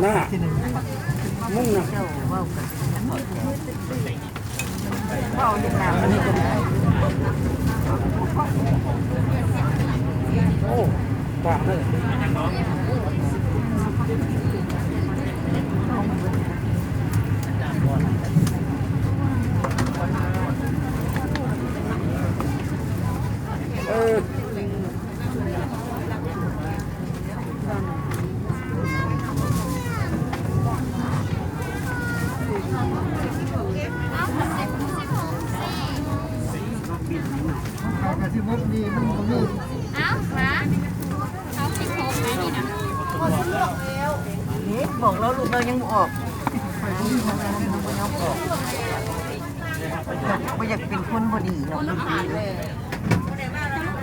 ໜ້າ ມຶງນະ ເວົ້າເລື່ອງລາວ ໂອ້ ກວ້າງເດີ ເອີ. ເອົາ ມາ ເອົາສິບຫົກນະນີ້ນະ ເຫັນບອກລາວ ລູກລາວຍັງບໍ່ອອກ ບໍ່ຢາກເປັນຄົນບໍ່ດີເນາະ.